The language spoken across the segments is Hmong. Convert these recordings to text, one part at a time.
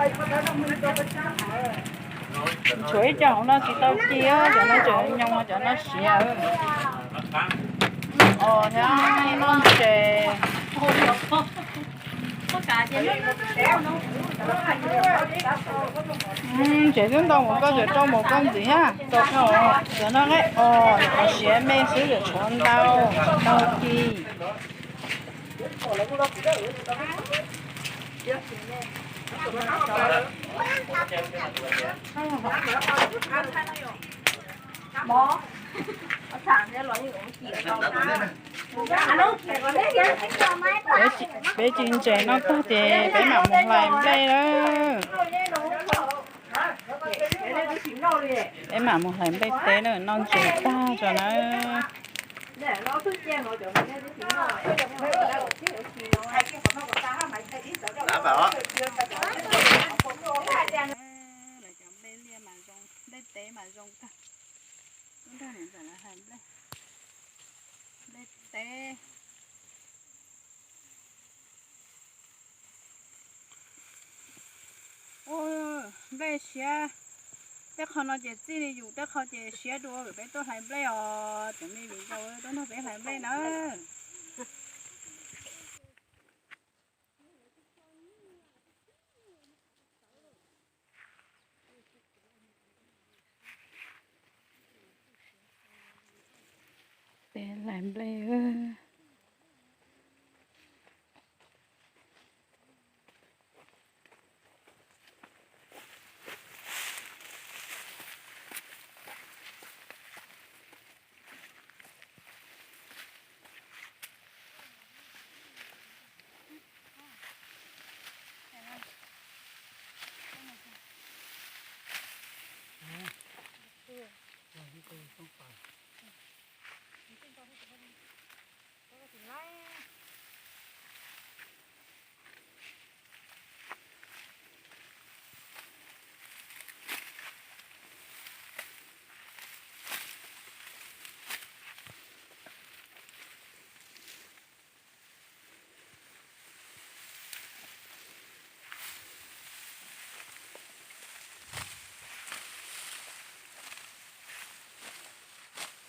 Tshuav ib co hauv no tsis tau ci, cov no tseem nyoos, cov no siav. Os, thiab noj ntses. Tsev twb ntau mus, koj tseem rau mus koj ntxiv na. Cov no os, siav me xwb, yuav tshuav ntau, tsis tau ci. Peb ci ntses noj tag ces peb mam mus hlais nplej lawm. Peb mam mus hlais nplej teb na, noj ntses tag tso na. Lawv cov nplej liaj mas zoo, nplej teb mas zoo tag. Tub nrog niam ntxawm lawv hlais nplej, nplej teb. Ua, nplej siav, tej qho no ces txij li yus, tej qho ces siav dua, peb tuaj hlais nplej os, cov me viv ncaus tuaj nrog peb hlais nplej na. Peb hlais nplej.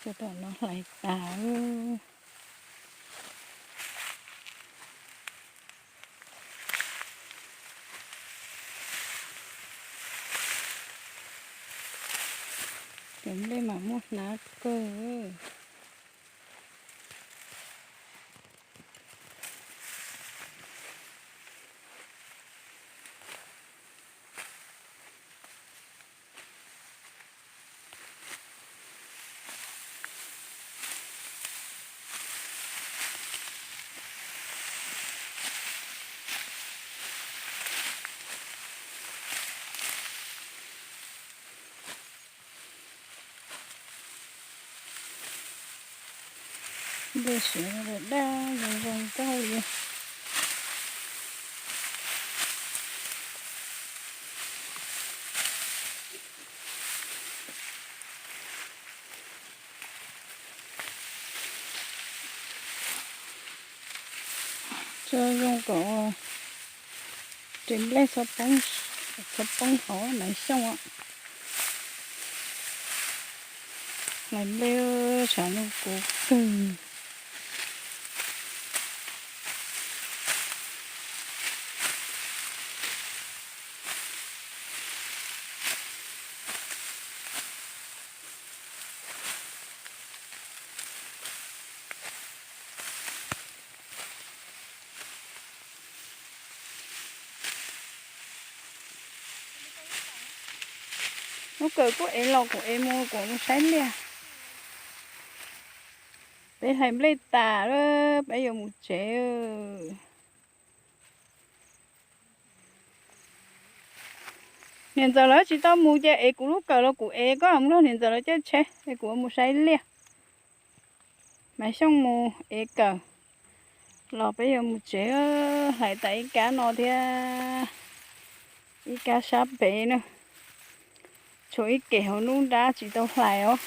Cov tom no hlais tas. Cov nplej mas muaj hnab kawg. Nplej siav daj zoo zoo nkauj li. Tso zoo kom ris nplej txhob poob hauv Maiv Xyooj. Hlais nplej tshav ntuj kuv kawg. Hnub kawm kuj ev los kuv ev mus, kuv mus saib liaj. Peb hlais nplej tas lawm, peb yuav mus tsev. Niam ntxawm lawv tsis tau mus ces ev kuv lub kawm los kuv ev, koj mus nrog niam ntxawm lawv caij tsheb es kuv mus saib liaj. Maiv Xyooj mus ev kawm los peb yuav mus tsev. Hlais tas ib kab no thiab ib kab sab pem na. Tshuav ib kem hauv nruab nrab tsis tau hlais os.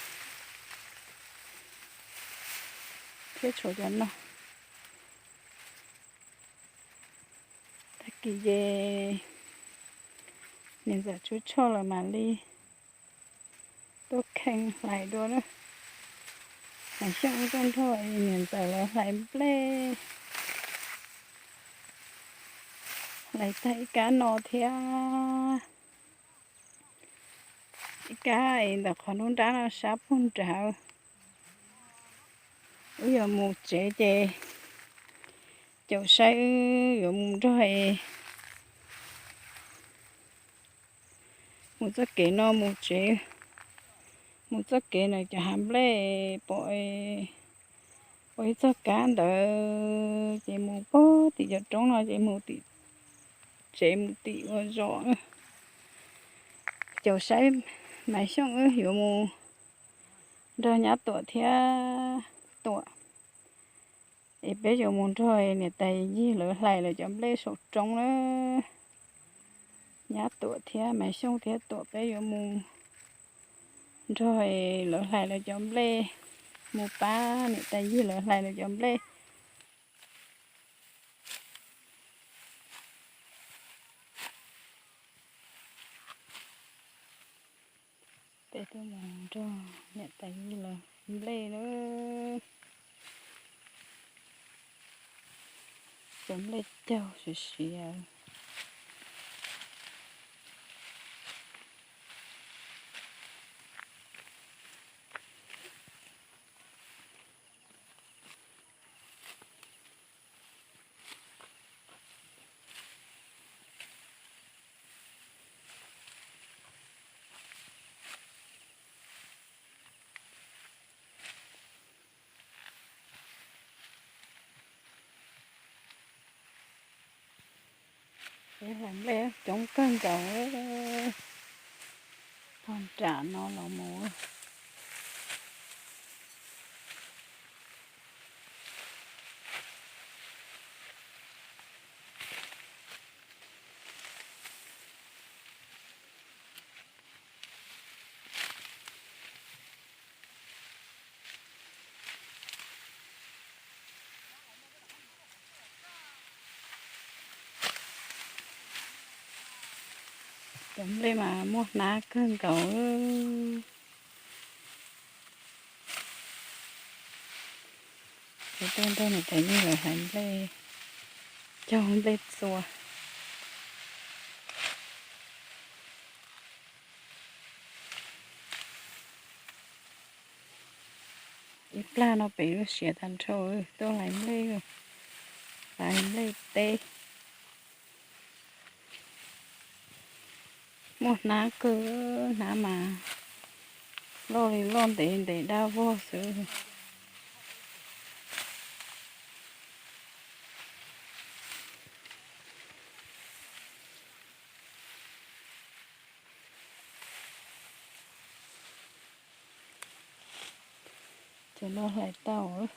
Thiab tshuav cov no. Tag kis ces Niam ntxawm tsub tshoj lawm mam li tuaj kheej hlais dua na. Maiv Xyooj wb tuaj nrog niam ntxawm lawv hlais nplej, hlais tag ib kab no thiab. Ib kab es ntawm qhov nruab nrab no sab puag nrad. Wb yuav mus tsev ces caum saib wb yuav mus nrog mus txoj kev no mus tsev, mus txoj kev ntawm cov hav nplej pom ua ib txoj kab ntawd ces mus pog tim cov roob no ces mus tim tsev mus tim ua zos. Caum saib Maiv Xyooj wb yuav mus nrog Nyab Tuam thiab Tuam, es peb yuav mus nrog niam tais Yig lawv hlais lawv cov nplej saum roob na. Nyab Tuam thiab Maiv Xyooj thiab Tuam peb yuav mus nrog lawv hlais lawv cov nplej, mus pab niam tais Yig lawv hlais lawv cov nplej. Peb tuaj mus nrog niam tais Yig lawv nplej na. Cov nplej caug siav siav. Peb hlais nplej coob kawg nkaus. Tog nram no los mus. Cov nplej mas muaj hnab kawg nkaus. Ces tuaj nrog niam tais Yig lawv hlais nplej, caug nplej txua. Ib plag no pem lub siav tag nrho, tuaj hlais nplej, hlais nplej teb. Muaj hnab kawg, hnab mas loj li loj ntev ntev dab vog xwb. Cov no hlais tau.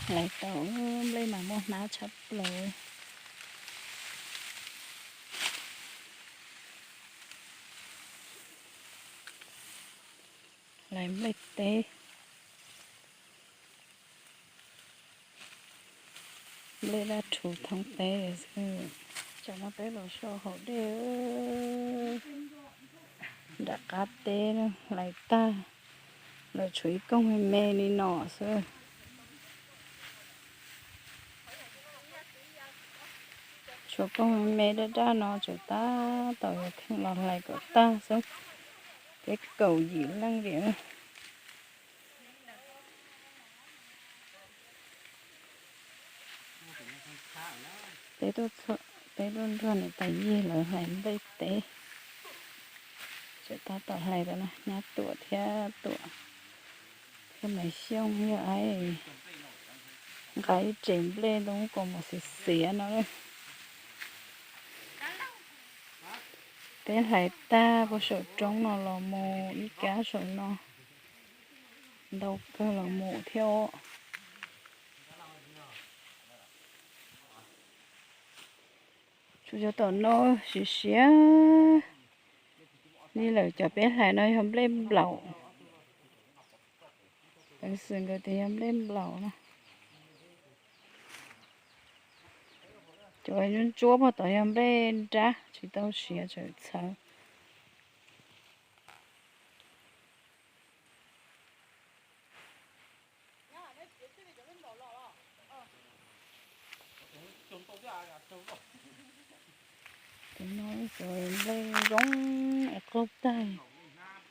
Hlais tau, nplej mas muaj hnab tshaj plaws. Hlais nplej teb. Nplej dab rhuv thoob teb xwb. Tsam no peb los so haus dej nram qab teb, hlais tag lawm tshuav ib koog me me li no xwb. Tshuav koog me me daj daj no tseem tab tom yuav kheej los hlais kom tag xwb. Peb kaum yim leej tiam. Peb tuaj nrog niam tais Yig lawv hlais nplej teb. Tseem tab tom hlais rau na, Nyab Tuam thiab Tuam thiab Maiv Xyooj yog aib nqa ib tsev nplej ntoo kom mus xiav xiav no. Peb hlais tag puag saum roob no los mus ib kab saum no, ntau kawg los mus thiab os. Tsuas yog tom no siav siav. Li lawm cov peb hlais no yog nplej nplaum. Peev xwm nkawd tias yog nplej nplaum na. Cov ntsuab ntsuab puag tod yog nplej nrab tsis tau siav tseem txhawv. Cov no cov nplej zoo es qaug tag,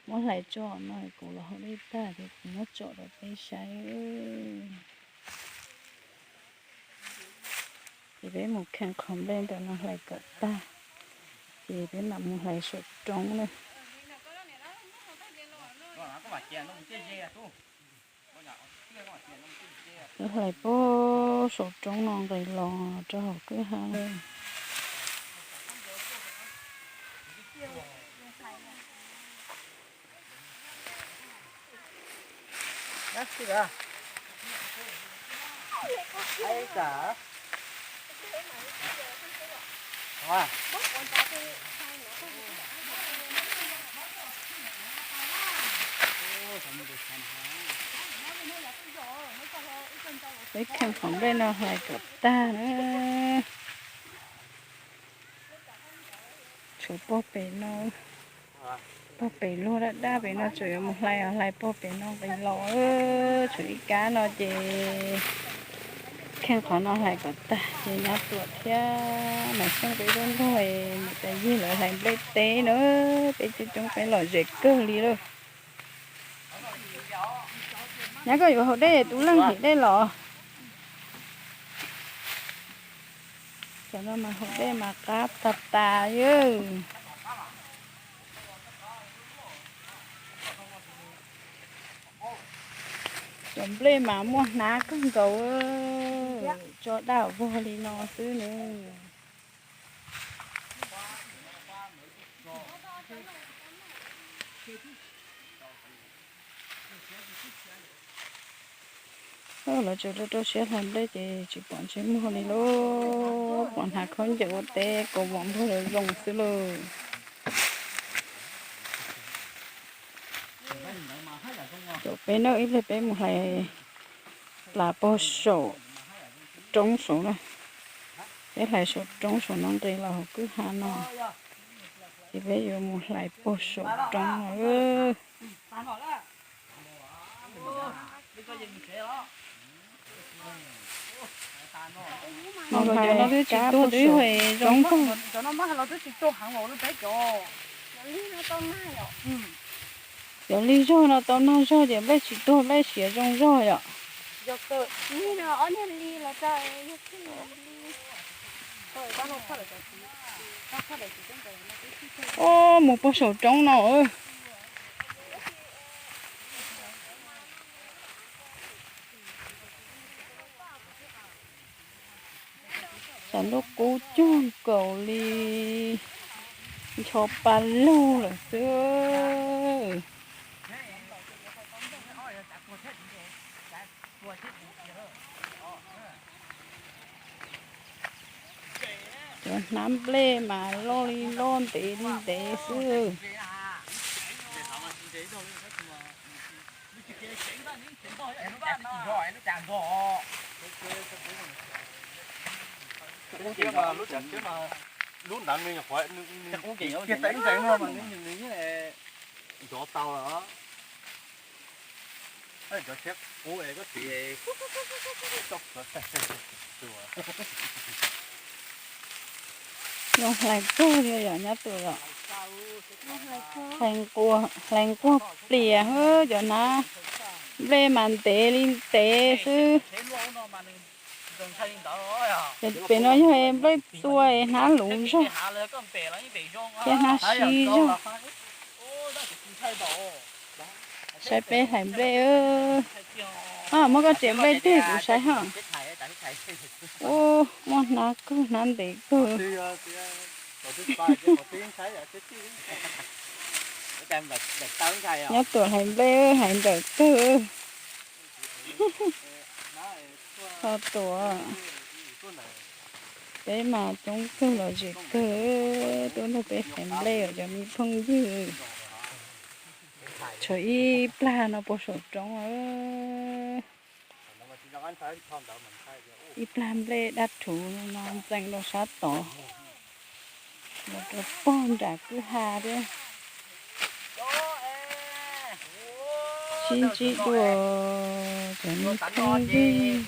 muab hlais tso no kuv los haus dej tag ces kuv muab tsom rau peb saib. Ces peb mus kheej qhov nplej ntawm no hlais kom tag, ces peb mam mus hlais saum roob na. Peb hlais puag saum roob no nqis los rau hauv kwj ha. Peb kheej qhov nplej no hlais kom tag na. Tshuav pog pem no, pog pem luag dab dab pem no tseem yuav mus hlais os, hlais pog pem no nqis los. Tshuav ib kab no ces kheej qhov no hlais kom tag ces nyab Tuam thiab Maiv Xyooj peb lub nrog niam tais Yig lawv hlais nplej teb na. Peb coob coob peb lom zem kawg li lawm. Nyab, koj yuav haus dej, tus leej him dej los. Cov no mas haus dej mas qab tas tas yawg. Cov nplej mas muaj hnab kawg nkaus, tso daj vog li no xwb nws. Lawv tseem rau rau siab hlais nplej ces tsis pom ntsej muag li lauj, pom hnav khaub ncaws ua teb kaus mom npuag zoo zoo xwb lauj. Caum peb na, ib pliag peb mus hlais plas puag saum roob saud na. Peb hlais saum roob saum no nqis los hauv kwj ha no, ces peb yuav mus hlais puag saum roob no. Mus hlais kab puag saum roob. Cov lig zog no tau nag zog ces nplej tsis tuag, nplej siav zoo zog yom. Ub, mus puag saum roob no. Xav ntuj qub cuag nkaus li ncho pa lug lawm xwb. Cov hnab nplej mas loj li loj, ntev li ntev xwb. Lub ntawd nws nyuam qhuav, nws, nws, nws, nws, nws, nws, nrov tau lawm. Cov tsheb qub es koj txiv. Zoo hlais kawg li yom nyab Tuam yom. Hlais nquag, hlais nquag plias, cov hnab nplej mas ntev li ntev xwb. Pem no yog nplej txua, hnab luv zog thiab hnab sib zog. Saib peb hlais nplej. Muab koj tsev nplej tig kuv saib hos. Ub, muaj hnab kawg, hnab ntev kawg. Nyab Tuam hlais nplej, hlais nrawm kawg. Ho Tuam, peb mas coob kawg los zem kawg, tuaj nrog peb hlais nplej os cov me phooj ywg. Tshuav ib plag no puag saum roob. Ib plag nplej dab rhuv no ntxeev rau sab tod. Los rau pog nram kwj ha thiab. Sib ntsib dua cov me phooj ywg.